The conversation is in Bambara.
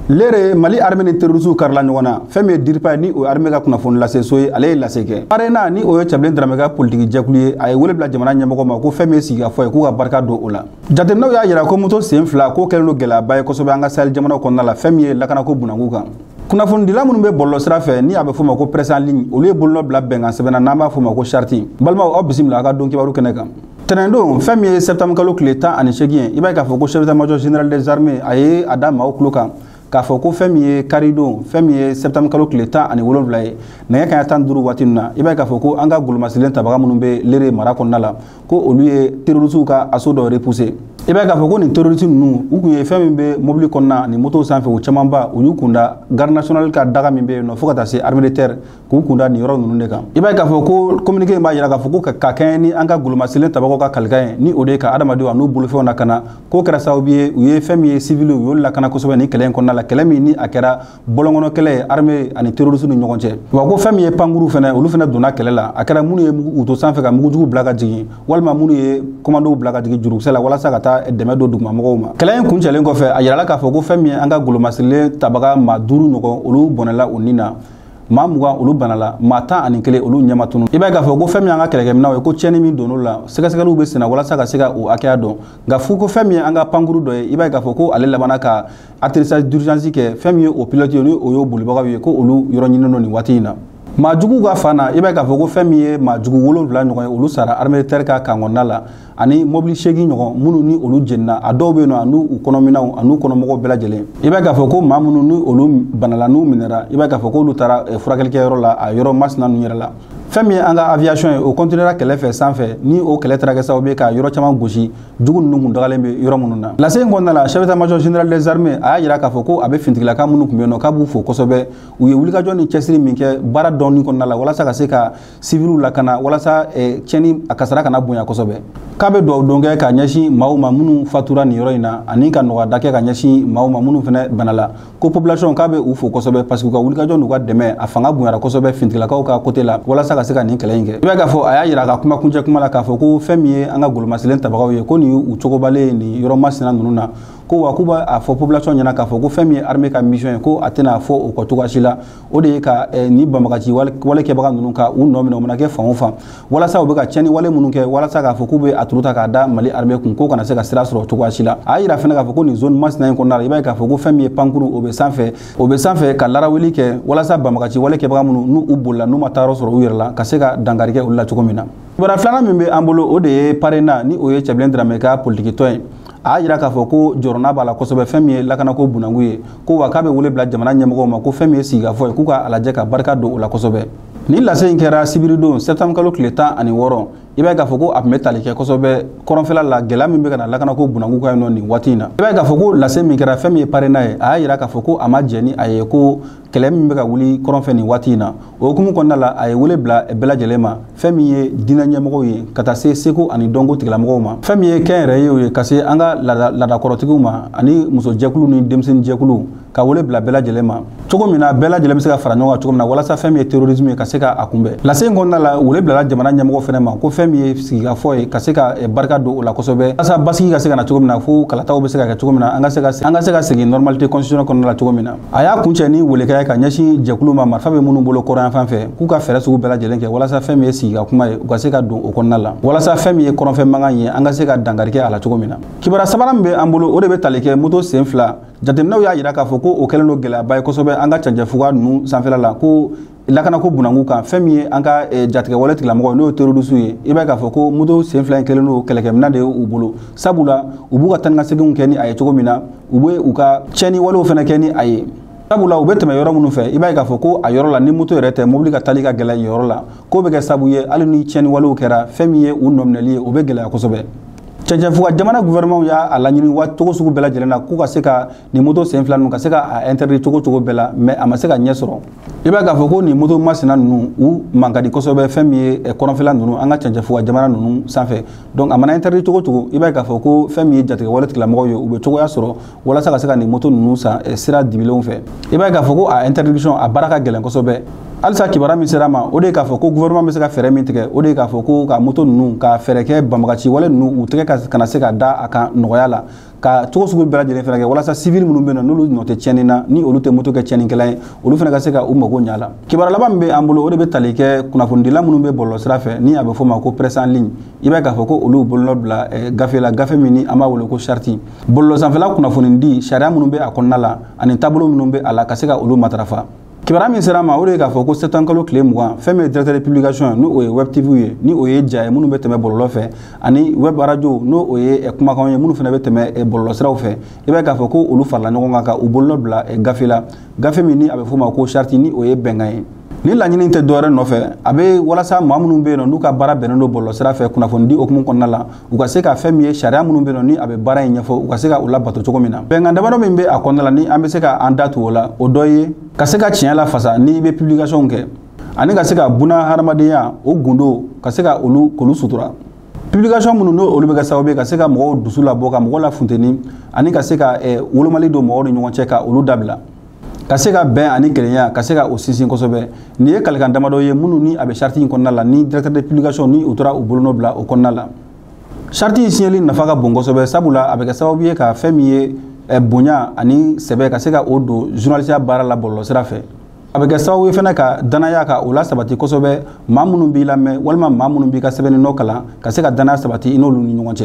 Lere Mali armée ni terroriste karila ɲɔgɔn na fɛn min ye DIRPA ni o armée ka kunnafoni lase so ye, ale ye lase kɛ. PARENA ni o ye Cɛbilen Dramɛ ka politiki jɛkulu ye, a ye wele bila jamana ɲɛmɔgɔ ma ko fɛn min ye sigikafɔ ye, k'u ka barika don o la. Jateminɛw y'a jira ko moto sen fila k'o kɛlen don gɛlɛyaba ye kosɛbɛ an ka Sahel jamanaw kɔnɔna la, fɛn min ye lakanako bunakun kan. Kunnafonidila minnu bɛ bɔlɔlɔ sira fɛ ni a bɛ f'o ma ko presse en ligne, olu ye bolonɔ bila bɛnkan sɛbɛn na n'an b'a f'o ma ko charte. Balimaw, aw bisimila aw ka don kibaru kɛnɛ kan. Tɛnɛndon, fɛn min ye septembre kalo tile 18 ye, i b'a ye k'a fɔ ko chef d'état-major général des armées a ye a da maaw tulo kan k'a fɔ ko fɛn min ye karidon, fɛn min ye septembre kalo tile 17 ye, nɛgɛ kanɲɛ 15 waati ninnu na, i b'a ye k'a fɔ ko an ka golomasilen tabaga minnu bɛ Lere mara kɔnɔna la, ko olu ye terrorisiw ka assaut dɔ repousser. I b'a ye k'a fɔ ko nin terroriste ninnu, u kun ye fɛn min bɛ mobili kɔnɔna ni moto sanfɛ, u camanba u y'u kunda garde nationale ka daga min bɛ yen nɔ fo ka taa se armée de terre, k'u kunda nin yɔrɔ ninnu de kan. I b'a ye k'a fɔ ko communiqué in b'a jira k'a fɔ ko ka kɛɲɛ ni an ka golomasilen tabagaw ka kalikan ye, ni o de ye ka adamadenw an'u bolofɛnw lakana, k'o kɛra sababu ye u ye fɛn min ye civil u y'olu lakana kosɛbɛ nin kɛlɛ in kɔnɔna la, kɛlɛ min ni a kɛra bɔlɔnkɔnɔ kɛlɛ ye armée ani terroriste ni ɲɔgɔn cɛ. Wa ko fɛn min ye pankuru fɛnɛ, olu fɛnɛ donna kɛlɛ la, a kɛra minnu ye u to sanfɛ ka mugujugu bila ka jigin, walima minnu ye commandow bila ka jigin jurukisɛ la walasa ka taa dɛmɛ don dugumamɔgɔw ma. Kɛlɛ in kuncɛlen kɔfɛ, a yirala k'a fɔ ko fɛn min ye an ka golomasirilen tabaga maa 5 ɲɔgɔn, olu bɔnɛla u ni na, maa 20 olu banala, maa 11 olu ɲɛma tunu. I b'a ye k'a fɔ ko fɛn min y'an ka kɛlɛkɛminɛnw ye, ko tiɲɛni min donn'o la, sɛgɛsɛgɛliw bɛ senna walasa ka se ka o hakɛya dɔn. Nka fo ko fɛn min ye an ka pankuru dɔ ye, i b'a ye k'a fɔ ko ale labanna ka atterrissage d'urgence kɛ, fɛn min ye o pilote ye ni o y'o bolibagaw ye, ko olu yɔrɔ ɲininen don nin waati in na. Maa juguw ka fan na, i b'a ye k'a fɔ ko fɛn min ye maa jugu 7 ɲɔgɔn ye, olu sara armée de terre ka kan kɔnɔna la, ani mobili 8 ɲɔgɔn minnu ni olu jenina, a dɔw bɛ yen nɔ an'u u kɔnɔminɛnw an'u kɔnɔmɔgɔw bɛɛ lajɛlen. I b'a ye k'a fɔ ko maa minnu ni olu banala n'u minɛra, i b'a ye k'a fɔ k'olu taara furakɛlikɛyɔrɔ la a yɔrɔ masina ninnu yɛrɛ la. Fɛn min ye an ka aviation ye, o continuera kɛlɛ fɛ sanfɛ, ni o kɛlɛ taara kɛ sababu ye ka yɔrɔ caman gosi jugu ninnu kun dagalen bɛ yɔrɔ minnu na. Lase in kɔnɔna la, chef d'état-major général des armées a y'a jira k'a fɔ ko a bɛ finitigilaka minnu kun bɛ yen nɔ, k'a b'u fo kosɛbɛ, u ye wulikajɔ ni cɛsiri min kɛ baara dɔɔni kɔnɔna la walasa ka se ka civiliw lakana, walasa tiɲɛni a kasara kana bonya kosɛbɛ. K'a bɛ dugawu don kɛ ka ɲɛsin maaw ma minnu fatura nin yɔrɔ in na, ani ka nɔgɔya kɛ ka ɲɛsin maaw ma minnu fana banala. Ko population k'a bɛ u fo kosɛbɛ parce que u ka wulikajɔ n'u ka dɛmɛ a fanga bonyara kosɛbɛ finitigilakaw ka côté la walasa ka se ka nin kɛlɛ in kɛ. I b'a ye k'a fɔ a y'a jira a ka kuma kuncɛ kuma la k'a fɔ ko fɛn min ye an ka golomasilen tabagaw ye, ko nin y'u cogobalen ye nin yɔrɔ masina ninnu na, ko wa k'u b'a fɔ population ɲɛna k'a fɔ ko fɛn min ye armée ka mission ye, ko a tɛna fɔ o kɔ cogoya si la, o de ye ka nin banbagaci wale kɛbaga ninnu ka u nɔ minɛ, u mana kɛ fan o fan, walasa u bɛ ka tiɲɛni wale minnu kɛ, walasa k'a fɔ k'u bɛ a turu ta k'a da Mali armée kun, k'o kana se ka sira sɔrɔ cogoya si la. A y'a jira fɛnɛ k'a fɔ ko nin zone masina in kɔnɔna la, i b'a ye k'a fɔ ko fɛn min ye pankuru, o bɛ sanfɛ, o bɛ sanfɛ ka larawuli kɛ walasa banbagaci wale kɛbaga minnu n'u u bolila n'u ma taa yɔrɔ sɔrɔ u yɛrɛ la, ka se ka dankari kɛ olu la cogo min na. Kibaruya filanan min bɛ an bolo, o de ye PARENA ni o ye Cɛbilen Dramɛ ka politiki tɔn ye. A y'a jira k'a fɔ ko jɔrɔna b'a la kosɛbɛ fɛn min ye lakanako bunakun ye, ko wa k'a bɛ wele bila jamana ɲɛmɔgɔw ma ko fɛn min ye sigikafɔ ye, k'u ka a lajɛ ka barika don o la kosɛbɛ. Nin lase in kɛra sibiridon septembre kalo tile 16, i b'a ye k'a fɔ ko a tun bɛ tali kɛ kosɛbɛ kɔrɔnfɛla la, gɛlɛya min bɛ ka na lakanako bunakun kan yen nɔ nin waati in na. I b'a ye k'a fɔ ko lase min kɛra fɛn min ye PARENA ye, a y'a jira k'a fɔ ko a ma jɛn ni a ye ko kɛlɛ min bɛ ka wuli kɔrɔnfɛ nin waati in na. O hukumu kɔnɔna la, a ye wele bila bɛɛ lajɛlen ma, fɛn min ye diinɛ ɲɛmɔgɔw ye, ka taa se seko ani dɔnko tigilamɔgɔw ma, fɛn min ye kɛnyɛrɛyew ye, ka se an ka laadakɔrɔtigiw ma, ani musojɛkulu ni denmisɛnninjɛkulu, ka wele bila bɛɛ lajɛlen ma cogo min na bɛɛ lajɛlen bɛ se ka fara ɲɔgɔn kan cogo min na walasa fɛn min ye terrorisme ye ka se ka a kunbɛn. Lase in kɔnɔna la, wele bilala jamana ɲɛmɔgɔ fɛnɛ ma ko fɛn min ye sigikafɔ ye, ka se ka barika don o la kosɛbɛ, walasa basigi ka se ka na cogo min na, fo kalataw bɛ se ka kɛ cogo min na, an ka se ka segin normalité constitutionnelle kɔnɔna la cogo min na. A y'a kuncɛ ni welekɛ ye ka ɲɛsin jɛkulu ma, marifa bɛ minnu bolo kɔrɔyan fan fɛ, k'u ka fɛɛrɛ sugu bɛɛ lajɛlen kɛ walasa fɛn min ye sigika kuma ye, u ka se ka don o kɔnɔna la, walasa fɛn min ye kɔrɔnfɛ mankan ye, an ka se ka dankari kɛ a la cogo min na. Kibaruya sabanan min bɛ an bolo, o de bɛ tali kɛ moto sen fila. Jateminɛw y'a jira k'a fɔ ko o kɛlen don gɛlɛyaba ye kosɛbɛ an ka cɛncɛnfuga ninnu sanfɛla la, ko lakanako bunakun kan, fɛn min ye an ka jatigɛwale tigilamɔgɔw n'o ye terroriste ye, i b'a ye k'a fɔ ko moto sen fila in kɛlen don kɛlɛkɛminɛn de ye u bolo, sabula u b'u ka taa ni ka seginw kɛ ni a ye cogo min na, u bɛ u ka tiɲɛni walew fana kɛ ni a ye. Sabula u bɛ tɛmɛ yɔrɔ minnu fɛ, i b'a ye k'a fɔ ko a yɔrɔ la ni moto yɛrɛ tɛ, mobili ka taali ka gɛlɛn yen yɔrɔ la, k'o bɛ kɛ sababu ye hali ni tiɲɛni walew kɛra, fɛn min ye u nɔminɛli ye, o bɛ gɛlɛya kosɛbɛ. Cɛncɛnfuga jamana gouvernement y'a laɲini wa cogo sugu bɛɛ lajɛlen na k'u ka se ka nin moto sen fila ninnu ka se ka a interdit cogo cogo bɛɛ la, mais a ma se ka ɲɛ sɔrɔ. I b'a ye k'a fɔ ko nin moto masina ninnu u man ka di kosɛbɛ fɛn min ye kɔrɔnfɛla ninnu, an ka cɛncɛnfuga jamana ninnu sanfɛ. Donc a mana interdit cogo cogo, i b'a ye k'a fɔ ko fɛn min ye jatigɛwale tigilamɔgɔw ye, u bɛ cogoya sɔrɔ walasa ka se ka nin moto ninnu san sira dibilenw fɛ. I b'a ye k'a fɔ ko a interdiction a baara ka gɛlɛn kosɛbɛ. Halisa kibaruya min sera ma, o de ye k'a fɔ ko gouvernement bɛ se ka fɛɛrɛ min tigɛ, o de ye k'a fɔ ko ka moto ninnu ka fɛɛrɛ kɛ banbagaci wale ninnu u tɛgɛ kana se ka da a kan nɔgɔya la. Ka cogo sugu bɛɛ lajɛlen fana kɛ walasa civil minnu bɛ yen nɔ, n'olu nɔ tɛ tiɲɛni na, ni olu tɛ moto kɛ tiɲɛnikɛla ye, olu fana ka se ka u mago ɲɛ a la. Kibaruya laban min bɛ an bolo, o de bɛ tali kɛ kunnafonidila minnu bɛ bɔlɔlɔsira fɛ, ni a bɛ fɔ o ma ko presse en ligne. I b'a ye k'a fɔ ko olu bolonɔ bila gafe la, gafe min ni an b'a wele ko charte. Bɔlɔlɔ sanfɛla kunnafonidi sariya minnu bɛ a kɔnɔna la ani taabolo minnu bɛ a la, ka se ka olu matarafa. Kibaruya min sera ma, o de ye k'a fɔ ko septembre kalo tile 20, fɛn min ye directeur de publication ye, n'o ye web TV ye, ni o ye ja ye minnu bɛ tɛmɛ bɔlɔlɔ fɛ, ani web radio, n'o o ye kumakanw ye minnu fana bɛ tɛmɛ bɔlɔlɔsiraw fɛ, i b'a ye k'a fɔ ko olu farala ɲɔgɔn kan ka u bolonɔ bila gafe la, gafe min ni a bɛ f'o ma ko charte, ni o ye bɛnkan ye. Ni laɲini tɛ dɔwɛrɛ nɔfɛ, a bɛ walasa maa minnu bɛ yen nɔ, n'u ka baara bɛnnen don bɔlɔlɔsira fɛ kunnafonidi hukumu kɔnɔna la, u ka se ka fɛn min ye sariya minnu bɛ yen nɔ, ni a bɛ baara in ɲɛfɔ, u ka se ka u labato cogo min na. Bɛnkan damadɔ min bɛ a kɔnɔna la, ni an bɛ se ka an da tu o la, o dɔ ye ka se ka tiɲɛ lafasa n'i bɛ publication kɛ, ani ka se ka buna hadamadenya o gundo, ka se ka olu k'olu sutura. Publication minnu n'o olu bɛ kɛ sababu ye ka se ka mɔgɔw dusu labɔ, ka mɔgɔw lafunteni, ani ka se ka wolomali don mɔgɔw ni ɲɔgɔn cɛ, ka olu dabila, ka se ka bɛn ani kelenya, ka se ka o sinsin kosɛbɛ. Nin ye kalikan damadɔ ye minnu ni a bɛ charte in kɔnɔna la, ni directeur de publication ni u tora u bolonɔ bila o kɔnɔna la. Charte in signali nafa ka bon kosɛbɛ, sabula a bɛ kɛ sababu ye ka fɛn min ye bonya ani sɛbɛ, ka se ka o don journalisiya baara la bɔlɔlɔsira fɛ. A bɛ kɛ sababu ye fana ka danaya ka o lasabati kosɛbɛ, maa minnu b'i lamɛn walima maa minnu b'i ka sɛbɛnni nɔ kalan, ka se ka danaya sabati i n'olu ni ɲɔgɔn cɛ.